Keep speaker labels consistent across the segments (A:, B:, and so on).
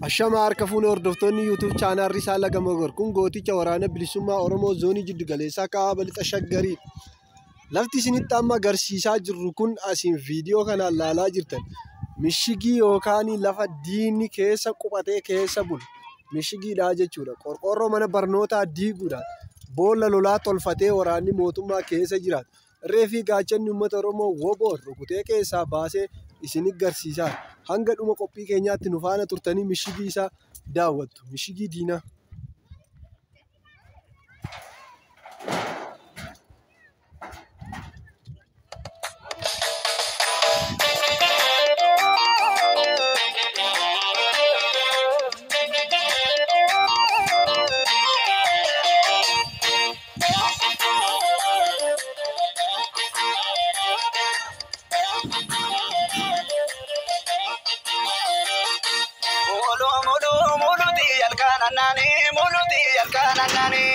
A: Ashama harka fuune hordoftoonni YouTube channel Risaa Laga Mogor kun gooticha waraana bilisummaa Oromoo zoonii jiddu galeessaa kaaba lixa Shaggarii. Lafti isinitti amma agarsiisaa jirru kun asiin viidiyoo kanaan laalaa jirtan mishigii yookaan lafa diinni keessa quphatee keessa bulu mishigiidha jechuudha. Qorqoorroo mana barnootaa diiguudhaan boolla lolaa tolfatee waraanni mootummaa keessa jiraatu. Irree fi gaachanni uummata Oromoo woboon rukutee keessaa baasee isin agarsiisaa. Hanga dhuma qophii keenyaatti nu faana turtanii mishigii isaa daawwattu. Mishigii diinaa.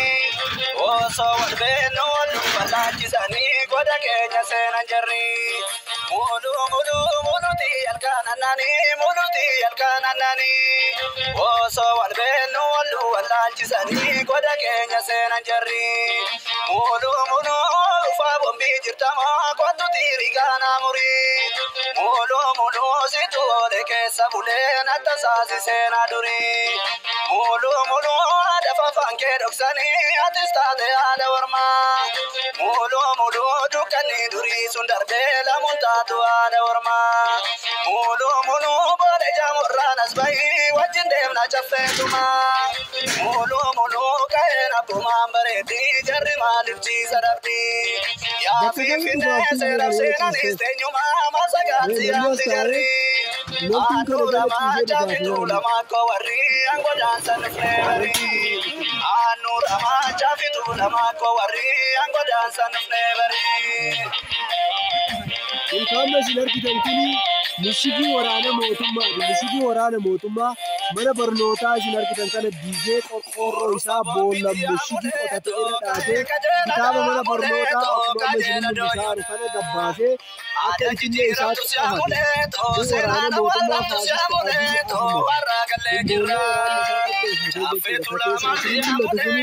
B: Osoo wal beeknu wal wallaalchisanii goda keenya seenan jarri. Muluu muluu muluti halkan annaanii muluti halkan annaanii. Osoo wal beeknu wal wallaalchisanii goda keenya seenan jarri. Muluu muluu ufaa bombii jirtamoo kottu tiirigaa naamurii. Muluu muluu situ oole keessa bulee natta saasi seenaa durii. Muluu muluu dafa faankee dhoksanii atis taate haadha warmaa. Muluu muluu dukkanni durii sun darbee lamuun taatu haadha warmaa. Muluu muluu booda jaamurraan as bahii wajjin deemna caffeetumaa. Muluu muluu ka'een abbumaan bareeddii jarri maaliif ciisa dhabdii. Yaa finfinnee seeraaf seenanis teenyumaa masagaatti yaamti jarri. Aannu lamaa caafituu lamaa koo warri aangoo daansan dhufnee barii. Aannu lamaa caafituu lamaa koo warri aangoo daansan dhufnee barii.
A: Ilkaan isin argitan kuni mishigii waraana mootummaati. Mishigii waraana mootummaa mana barnootaa isin argitan kana diigee qorqoorroo isaa boolla mishigii qotate irra dhaabee kitaaba mana barnootaa akkuma amma isin mul'isaa jiru kana gabbaasee akka itillee isaatti qabate. Kun waraana mootummaa faasistii Abiy Ahmed. Kun boolla waraanni isaa qopheeffatee jechuudha.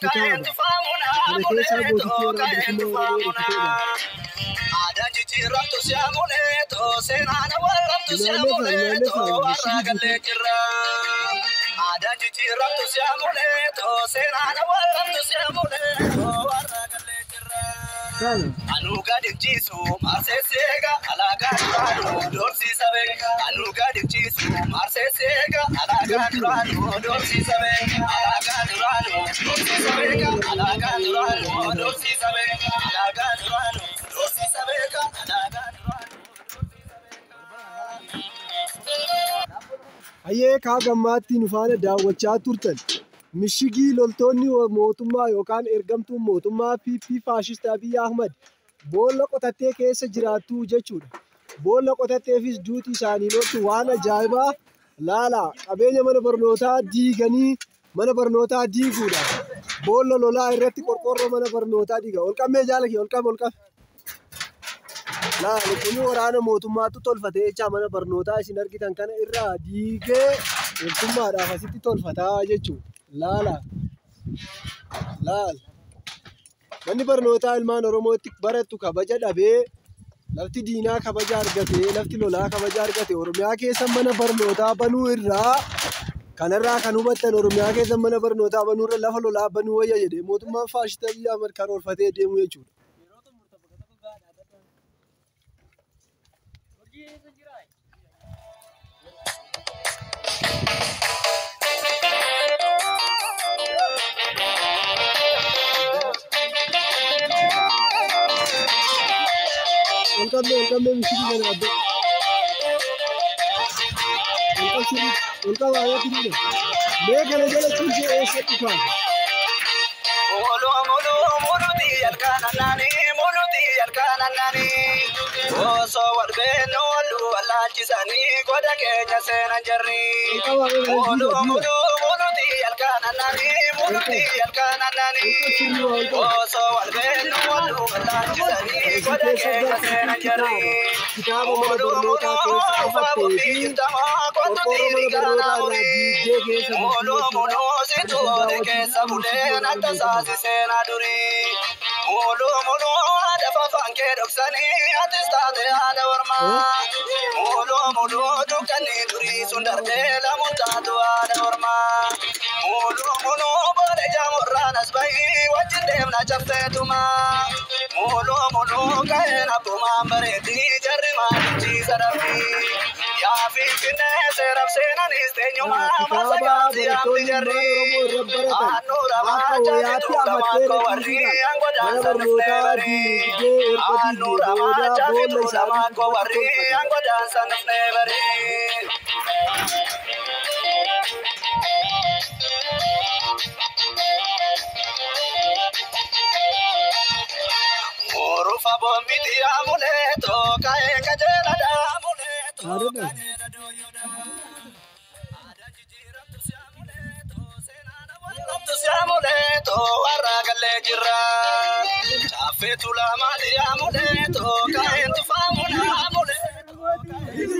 A: Kan keessaa isin mul'atu kuni kitaaba. Kana keessaa gootichi waraana bilisummaa Oromoo rukutee baase.
B: Aadaan jijjiiramtu si'amuleeto seenaan awwaalamtu si'amuleeto warra gallee jirra. Aadaan jijjiiramtu si'amuleeto seenaan awwaalamtu si'amuleeto warra gallee jirra. Anuu gadi ciisu marsee seega alaagaa duraanuu dorsiisa beeka. Anuu gadi ciisu marsee seega alaagaa duraanuu dorsiisa beeka. Alaagaa duraanuu dorsiisa beeka. Alaagaa duraanuu dorsiisa beeka. Alaagaa duraanuu dorsiisa beeka. Alaagaa duraanuu dorsiisa beeka.
A: Hayyee kaa gammaatti nu faana daawwachaa turtan. Mishigii loltoonni mootummaa yookaan ergamtuun mootummaa PP faashistii Abiy Ahmed boolla qotattee keessa jiraattu jechuudha. Boolla qotatteefis duuti isaanii loltu waan ajaa'ibaa laala qabeenya mana barnootaa diiganii mana barnootaa diiguudha. Boolla lolaa irratti qorqoorroo mana barnootaa diiga. Ol qabee jaala kee ol qabe ol qabe. Laali kuni waraana mootummaatu tolfatee jecha mana barnootaa isin argitan kana irraa diigee loltummaadhaaf asitti tolfataa jechuudha. Laala. Laala. Manni barnootaa ilmaan Oromootti barattu kabaja dhabee lafti diinaa kabaja argatee lafti lolaa kabaja argate Oromiyaa keessa mana barnootaa banuu irraa kanarraa kan hubattan Oromiyaa keessa mana barnootaa banuu irra lafa lolaa banuu wayya jedhee mootummaan faashistii Abiy Ahmed karoorfatee deemu jechuudha. Ol qabee mishigii kana abbee. Ol qabsiisuu ol qabaa yoo fidudha. Mee kana jala ciisee eessatti kaasa?
B: Muluu muluu muluti halkan annaanii muluti halkan annaanii. Osoo wal beeknu wal wallaalchisanii goda keenya seenan jarri.
A: Ol qabaa yoo kana
B: Muluu
A: diida diida.
B: muluu muluti halkan annaanii muluti halkan
A: Ol
B: annaanii.
A: qabsiisuu ol qaba.
B: Osoo wal beeknu wal wallaalchisanii
A: Asii
B: goda
A: keessa
B: keenya
A: gartuu
B: seenan jarri.
A: kitaaba mana
B: Muluu
A: barnootaa
B: muluu
A: keessa
B: ufaa
A: qabattee
B: bombii
A: fi
B: jirtamoo kottu
A: qorqoorroo mana
B: tiirigaa
A: barnootaa irraa
B: naamurii.
A: Diinagdee keessa
B: Muluu muluu situuti keessa bulee natti saasi seenaa durii. Muluu muluu haadha fafaan kee dhoksanii atis taate haadha ormaa. Muluu muluu dukkanni durii sun darbee lamu taatu haadha ormaa. Muluu muluu booda jaamurraan as bahii wajjin deemna cabseetumaa. Muluu muluu ka'een abbumaan bareedii jarri maalichiisa dhabbii. Yaa Finfinnee seeraaf seenanis teenyumaa
A: Kitaaba
B: masagaatti yaamti
A: barattoonni
B: jarri.
A: ilmaan Oromoo irra baratan
B: Aannuura
A: akka
B: maachaa
A: wayaatti
B: fituu
A: amattee
B: lamaakoo warri
A: reebiisuudhaan
B: aangoo
A: mana
B: daansan dhufnee
A: barnootaa
B: barii.
A: diinagdee erga diigee
B: Aannuura
A: booda
B: maachaa
A: boolla
B: fituu
A: isaanii
B: lamaakoo
A: irratti
B: warri
A: tolfatan.
B: aangoo daansan dhufnee barii. Urufa bombiti amuleto ka'een qajeela daamuleto
A: Haadha
B: qajeela dooyyoodha. Aadaa jijjiiramtu si amuleto seenaan awwaalamtu si amuleto warra gallee jirra. Caaffee tuulamaa amuleto ka'een tufaamuna amuleto.